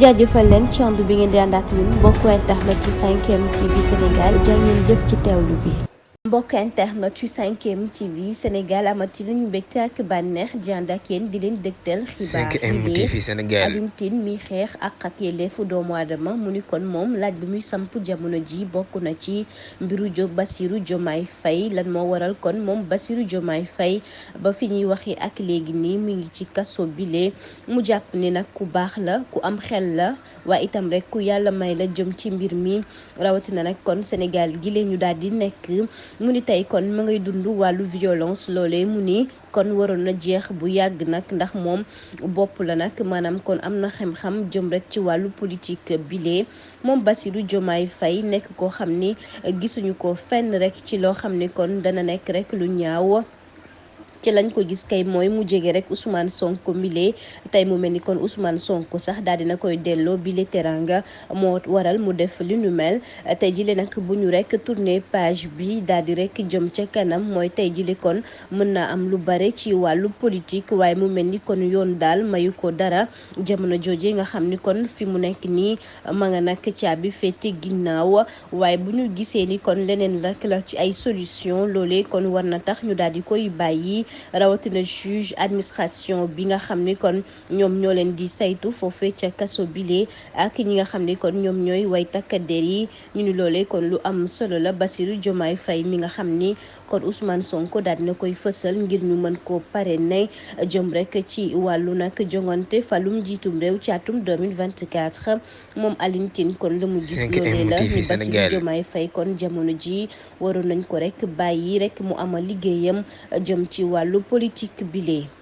jaajëfal leen ci ànd bi ngeen di ànd ak ñun mbokku internet yu 5M TV Sénégal jaa ngeen jëf ci teewlu bi. mbokk internet yu 5M TV Sénégal amati nañu mbégte ak bànneex di ànd ak yéen di leen dëgtal xibaar 5M TV Sénégal. Alioune Tine mi xeex ak yelleefu doomu aadama mu ni kon moom laaj bi muy samp jamono ji bokk na ci mbiru Bassirou Diomaye Faye lan moo waral kon moom Bassirou Diomaye Faye ba fi ñuy waxi ak léegi nii mu ngi ci kaso bile mu jàpp ni nag ku baax la ku am xel la waaye itam rek ku yàlla may la jëm ci mbir mi rawatina nag kon Sénégal gi lee ñu daal di nekk mu ni tey kon ma ngay dund wàllu violence loolee mu ni kon waroon na jeex bu yàgg nag ndax moom bopp la nag maanaam kon am na xam-xam jëm rek ci wàllu politique bile moom Bassirou Diomaye Faye nekk koo xam ni gisuñu ko fenn rek ci loo xam ni kon dana nekk rek lu ñaaw ci lañ ko gis kay mooy mu jege rek Ousmane Sonko mile tey mu mel ni kon Ousmane Sonko sax daal dina koy delloo bile teranga moo waral mu def li nu mel tey jile nag bu ñu rek tourner page bi daal di rek jëm ca kanam mooy tey jile kon mën naa am lu bare ci wàllu politique waaye mu mel ni kon yoon daal mayu ko dara jamono jooje nga xam ni kon fi mu nekk nii ma nga nag caabi féete ginnaaw waaye bu ñu gisee ni kon leneen rek la ci ay solution loolee kon war na tax ñu daal di koy bàyyi. rawatina juge administration bi nga xam ni kon ñoom ñoo leen di saytu foofee ca kaso bile ak ñi nga xam ni kon ñoom ñooy way takkader yi ñu ni loolee kon lu am solo la Bassirou Diomaye Faye mi nga xam ni kon Ousmane Sonko daal dina koy fësal ngir ñu mën koo parrainer jëm rek ci wàllu nag jongante falum jiitum réew ci atum 2024 moom Alioune Tine kon la mu gis loolee la ni Bassirou Diomaye Faye kon jamono ji waroon nañ ko rek bàyyi rek mu amal liggéeyam jëm ci wàllu politique bile.